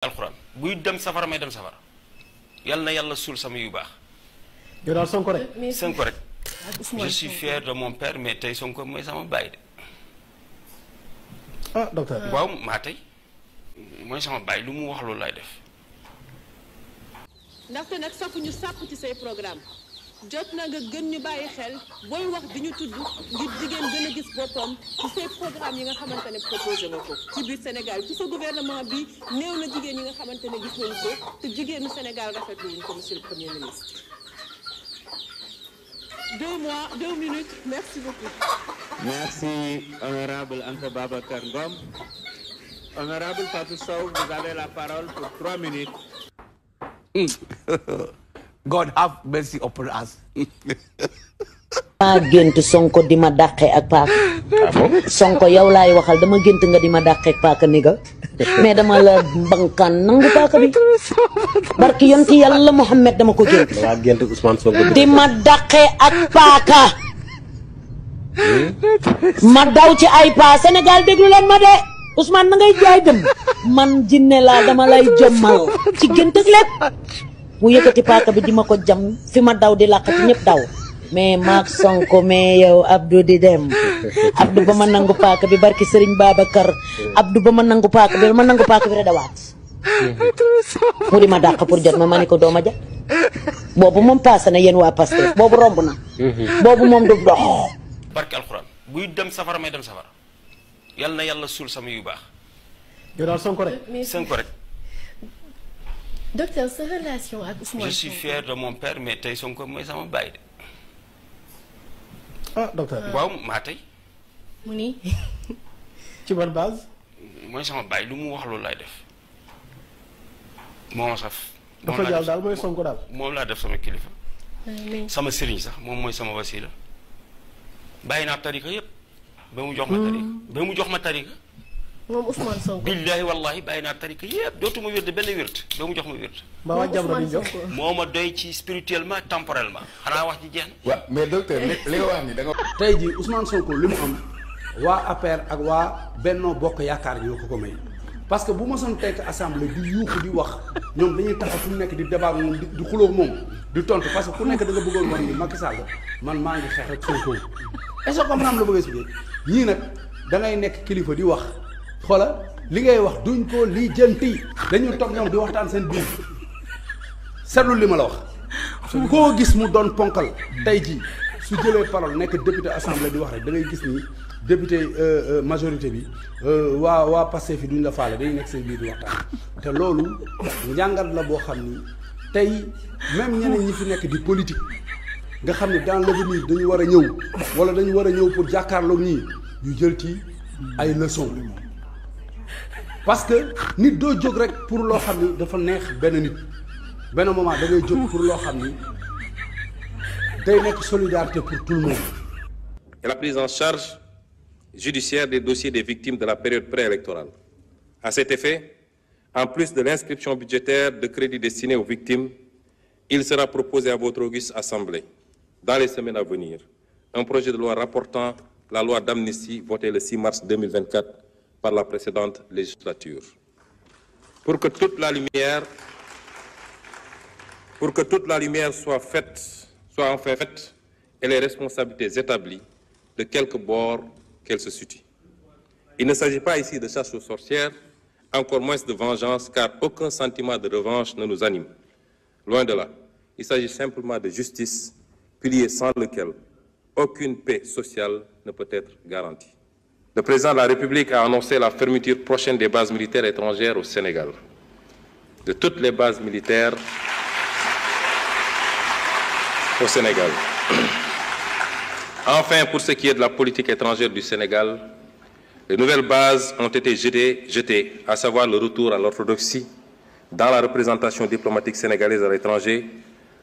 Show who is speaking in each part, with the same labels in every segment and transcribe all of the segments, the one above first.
Speaker 1: alxuraan buy dem safara may dem safara yal na yàlla suul sama yu baax.
Speaker 2: yow daal Sonko rek.
Speaker 1: Sonko rek. je suis fier de mon père mais tey Sonko mooy sama baay de.
Speaker 2: ah docteur.
Speaker 1: waaw maa tey mooy sama baay lu mu wax loolu laay def.
Speaker 3: ndaxte nag safu ñu sàpp ci say programme jot na nga gën ñu bàyyi xel booy wax di ñu tudd ngir jigéen gën a gis boppam ci say programme yi nga xamante ne proposé nga ko ci biir Sénégal ci sa gouvernement bi néew na jigéen yi nga xamante ne gis nañu ko te jigéenu Sénégal rafetlu wuñ ko monsieur le premier ministre. 2 minutes, merci beaucoup.
Speaker 4: Merci honorable Anta Babacar Ngom. Honorable Fatou Sow, vous avez la parole pour 3 minutes.
Speaker 5: God have mercy upon us.
Speaker 6: maa gént Sonko di ma dàqee ak paaka. Sonko yow laay waxal dama gént nga di ma dàqee ak paaka ni nga mais dama la mbankaan nangu paaka bi barki yonti yàlla Muhammad dama ko gént.
Speaker 7: waa gént Ousmane Sonko
Speaker 6: di ma dàqee ak paaka. ma daw ci ay paa Sénégal déglu leen ma de Ousmane na ngay jaay dem man jinne laa dama lay jommal ci gént ak lépp mu yëkkati paaka bi di ma ko jam fi ma daw di làqati ñëpp daw. mais maak Sonko mais yow Abdou di dem Abdou ba ma nangu paaka bi barki Serigne Babacar Abdou ba ma nangu paaka bi rek dawaat mu di ma dàq pour jot ma ni ko dooma ja boobu moom passé na yéen waa Pastef boobu romb na boobu moom du dox
Speaker 1: barke alxuraan buy dem safara may dem safara yal na yàlla suul sama yu baax.
Speaker 2: yow daal Sonko rek.
Speaker 1: Sonko rek.
Speaker 8: docteur sa relation ak Ousmane
Speaker 1: je suis fier de mon père mais tey Sonko mooy sama baay de.
Speaker 2: ah docteur.
Speaker 1: waaw maa tey.
Speaker 8: mu ni.
Speaker 2: ci ban base.
Speaker 1: mooy sama baay lu mu wax loolu laay def. moo ma saf.
Speaker 2: dafa jàll daal mooy Sonko daal.
Speaker 1: moom laa def sama kilifa. sama sëriñ sax moom mooy sama wasila. bàyyi naa tarika yëpp. ba mu jox ma tarika.
Speaker 8: moom Ousmane Sonko.
Speaker 1: billaahi wallaahi bàyyi naa tarika yëpp dootuma wérde benn wérde ba mu jox ma wérde.
Speaker 2: ba waa Jamra bi jox
Speaker 1: moo ma doy ci spirituellement temporellement xanaa wax ji jeex na.
Speaker 7: waaw mais docteur li nga wax ni da nga.
Speaker 5: tey jii Ousmane Sonko li mu am waa APR ak waa Benno Bokk Yaakaar ñoo ko may parce que bu ma soon tekk assemblée di yuuxu di wax ñoom dañuy taxaw fu mu nekk di débat moom di xuloo moom di tontu parce que ku nekk da nga bëggoon wax ni Macky Sall man maa ngi xeex ak Sonko est-ce que comme naam la bëgg a expliquer ñii nag da ngay nekk kilifa di wax xoola li ngay wax duñ ko lii jënti dañu toog ñoom di waxtaan seen biir seetlu li ma la wax koo gis mu doon ponkal tey jii su jëlee parole nekk député assemblée di wax rek da ngay gis ni député majorité bi waa Pastef fi duñ la faale dañuy nekk seen biir di waxtaan te loolu njàngat la boo xam ni tey même ñeneen ñi fi nekk di politique nga xam ne dans l'avenir dañu war a ñëw wala dañu war a ñëw pour jàkkaarloog ñii ñu jël ci ay leçons parce que nit doo jóg rek pour loo xam ni dafa neex benn nit benn moment da ngay jóg pour loo xam ni day nekk solidarité pour tout le monde.
Speaker 9: Et la prise en charge judiciaire des dossiers des victimes de la période préélectorale. À cet effet, en plus de l'inscription budgétaire de crédits destinés aux victimes, il sera proposé à votre auguste Assemblée, dans les semaines à venir, un projet de loi rapportant la loi d'amnistie votée le 6 mars 2024 par la précédente législature. Pour que toute la lumière soit enfin faite et les responsabilités établies de quelque bord qu'elles se situent. Il ne s'agit pas ici de chasse aux sorcières, encore moins de vengeance, car aucun sentiment de revanche ne nous anime. Loin de là, il s'agit simplement de justice, pilier sans lequel aucune paix sociale ne peut être garantie. Le président de la République a annoncé la fermeture prochaine des bases militaires étrangères au Sénégal. De toutes les bases militaires au Sénégal. Enfin, pour ce qui est de la politique étrangère du Sénégal, les nouvelles bases ont été jetées, à savoir le retour à l'orthodoxie dans la représentation diplomatique sénégalaise à l'étranger,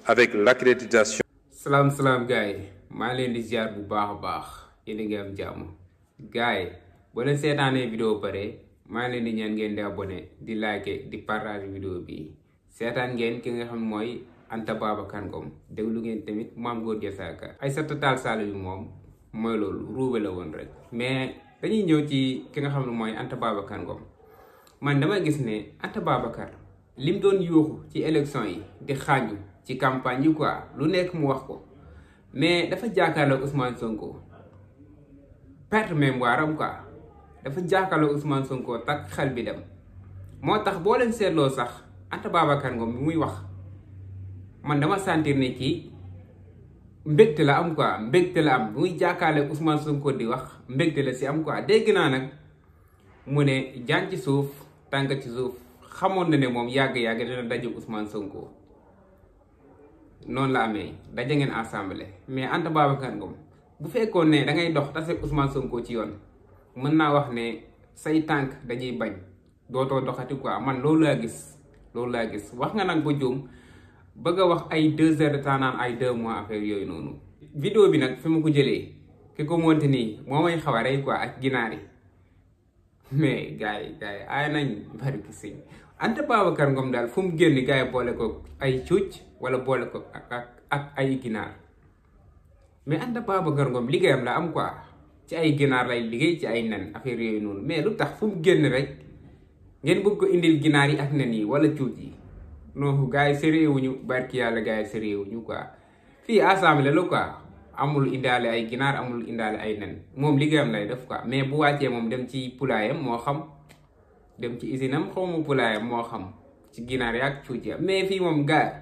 Speaker 9: avec l'accréditation.
Speaker 10: Salam gars yi maa leen di ziar bu baax a baax yéen a ngi am jàmm gars yi boo leen seetaanee vidéo pare maa leen di ñaan ngeen di abonné di liker di partager vidéo bi seetaan ngeen ki nga xam mooy Anta Babacar Ngom déglu ngeen tamit Mame Gor Diazaka Aïssata Tall Sall bi moom mooy loolu ruube la woon rek mais dañuy ñëw ci ki nga xam ne mooy Anta Babacar Ngom man dama gis ne Anta Babacar lim doon yuuxu ci élection yi di xànju ci campagne yi quoi lu nekk mu wax ko mais dafa jàkkaarloo Ousmane Sonko perte mémoire am quoi dafa jàkkaarloo Ousmane Sonko tak xel bi dem moo tax boo leen seetloo sax Anta Babacar Ngom bi muy wax man dama sentir ne kii mbégte la am quoi mbégte la am muy jàkkaarloo Ousmane Sonko di wax mbégte la si am quoi dégg naa nag mu ne jaan ci suuf tànk ci suuf xamoon na ne moom yàgg-yàgg dina daje Ousmane Sonko noonu la amee daje ngeen assemblée mais Anta Babacar Ngom bu fekkoon ne da ngay dox tase Ousmane Sonko ci yoon mën naa wax ne say tànk dañuy bañ dootoo doxati quoi man loolu laa gis wax nga nag ba juum bëgg a wax ay 2 heures de temps naan ay 2 mois affaire yooyu noonu. vidéo bi nag fi ma ko jëlee ki ko monté nii moo may xaw a rey quoi ak ginaar yi mais gars yi ay nañ bari ki siñ Anta Babacar Ngom daal fu mu génn gars yi boole ko ay cuuc wala boole ko ak ay ginaar mais Anta Babacar Ngom liggéeyam la am quoi ci ay ginaar lay liggéey ci ay nen affaire yooyu noonu mais lu tax fu mu génn rek ngeen bëgg ko indil ginaar yi ak nen yi wala cuuc yi non gars yi sérieux wuñu barki yàlla gars yi sérieux wuñu quoi fii assemblée la quoi amul indaale ay ginaar amul indaale ay nen moom liggéeyam lay def quoi mais bu wàccee moom dem ci poulailler moo xam dem ci usine am xaw ma poulailler moo xam ci ginaar yi ak cuuc yi mais fii moom gars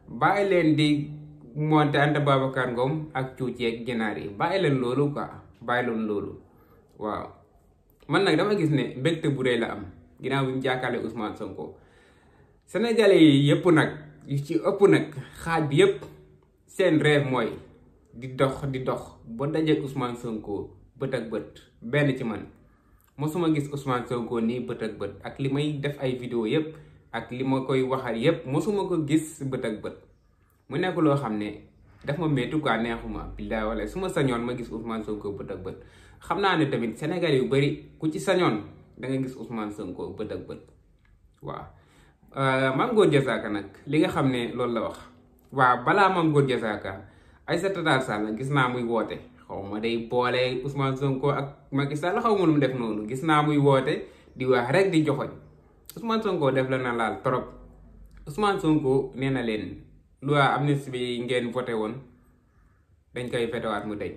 Speaker 10: bàyyi leen di monter Anta Babacar Ngom ak cuuc yi ak ginaar yi bàyyi leen loolu quoi bàyyi leen loolu waaw man nag dama gis ne mbégte bu rëy la am ginnaaw bi mu jàkkaarloo Ousmane Sonko Sénégalais yi yëpp nag yu ci ëpp nag xaaj bi yëpp seen rêve mooy di dox ba dajeek Ousmane Sonko bët ak bët benn ci man mosuma gis Ousmane Sonko nii bët ak bët ak li may def ay vidéo yëpp ak li ma koy waxal yëpp mosuma ko gis bët ak bët mu nekk loo xam ne daf ma métti quoi neexuma billaay wala su ma sañoon ma gis Ousmane Sonko bët ak bët xam naa ne tamit Sénégal yu bari ku ci sañoon da nga gis Ousmane Sonko bët ak bët waaw. Mame Gor Diazaka nag li nga xam ne loolu la wax waaw balaa Mame Gor Diazaka Aïssata Tall Sall gis naa muy woote xaw ma day boole Ousmane Sonko ak Macky Sall xaw ma lu mu def noonu gis naa muy woote di wax rek di joxoñ Ousmane Sonko def la na laal trop Ousmane Sonko nee na leen loi amnistie bi ngeen voté woon dañ koy fetewaat mu deñ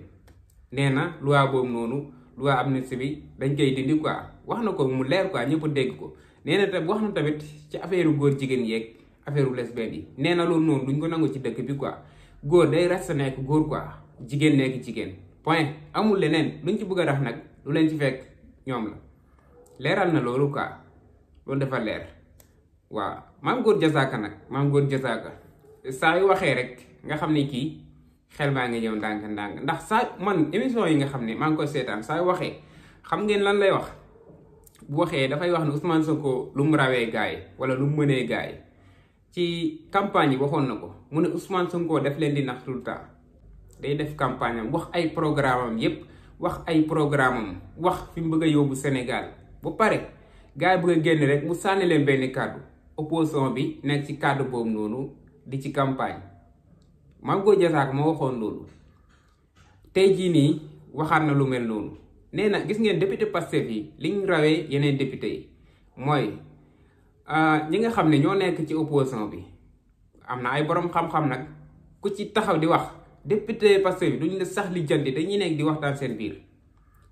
Speaker 10: nee na loi boobu noonu loi amnistie bi dañ koy dindi quoi wax na ko mu leer quoi ñëpp dégg ko. nee na tam wax na tamit ci affaire góor jigéen yeeg affaire lesbienne yi nee na loolu noonu duñ ko nangu ci dëkk bi quoi góor day reste nekk góor quoi jigéen nekk jigéen point amul leneen luñ ci bëgg a rax nag lu leen ci fekk ñoom la leeral na loolu quoi loolu dafa leer waaw Mame Gor Diazaka nag Mame Gor Diazaka saa yu waxee rek nga xam ne kii xel maa ngi ñëw ndànk ndax saa man émission yi nga xam ne maa ngi koy seetaan saa yu waxee xam ngeen lan lay wax. bu waxee dafay wax ne Ousmane Sonko lu mu rawee gars yi wala lu mu mënee gars yi ci campagne yi waxoon na ko mu ne Ousmane Sonko def leen di nax tout le temps day def campagne am wax ay programme am yépp wax ay programme am wax fi mu bëgg a yóbbu Sénégal ba pare gars yi bëgg a génn rek mu sànni leen benn kàddu opposition bi nekk ci kàddu boobu noonu di ci campagne Mame Gor Diazaka moo waxoon loolu tey jii nii waxaat na lu mel noonu. nee na gis ngeen député Pastef yi li ñu rawee yeneen député yi mooy ñi nga xam ne ñoo nekk ci opposition bi am na ay borom xam-xam nag ku ci taxaw di wax député Pastef bi duñ la sax li jëndi dañuy nekk di waxtaan seen biir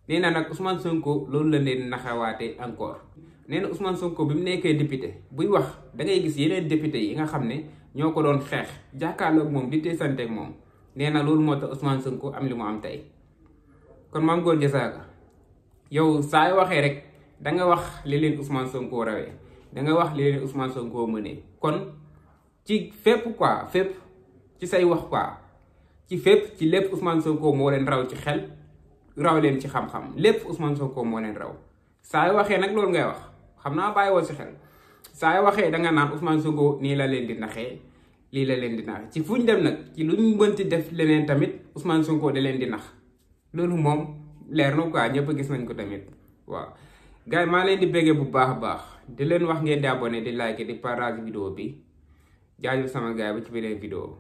Speaker 10: nee na nag Ousmane Sonko loolu la leen naxawaate encore nee na Ousmane Sonko bi mu nekkee député buy wax da ngay gis yeneen député yi nga xam ne ñoo ko doon xeex jàkkaarloog moom di teesanteeg moom nee na loolu moo tax Ousmane Sonko am li mu am tey kon Mame Gor Diazaka yow saa yu waxee rek da nga wax li leen Ousmane Sonko rawee da nga wax li leen Ousmane Sonko mënee kon ci fépp quoi fépp ci say wax quoi ci fépp ci lépp Ousmane Sonko moo leen raw ci xel raw leen ci xam-xam lépp Ousmane Sonko moo leen raw saa yu waxee nag loolu ngay wax xam naa bàyyi woo si xel saa yu waxee da nga naan Ousmane Sonko nii la leen di naxee lii la leen di naxee ci fu ñu dem nag ci lu ñu mënti def leneen tamit Ousmane Sonko da leen di nax loolu moom. leer na quoi ñëpp gis nañ ko tamit waaw gars yi maa leen di béggee bu baax a baax di leen wax ngeen di abonné di like di partage vidéo bi jaajëf sama gars yi ba ci beneen vidéo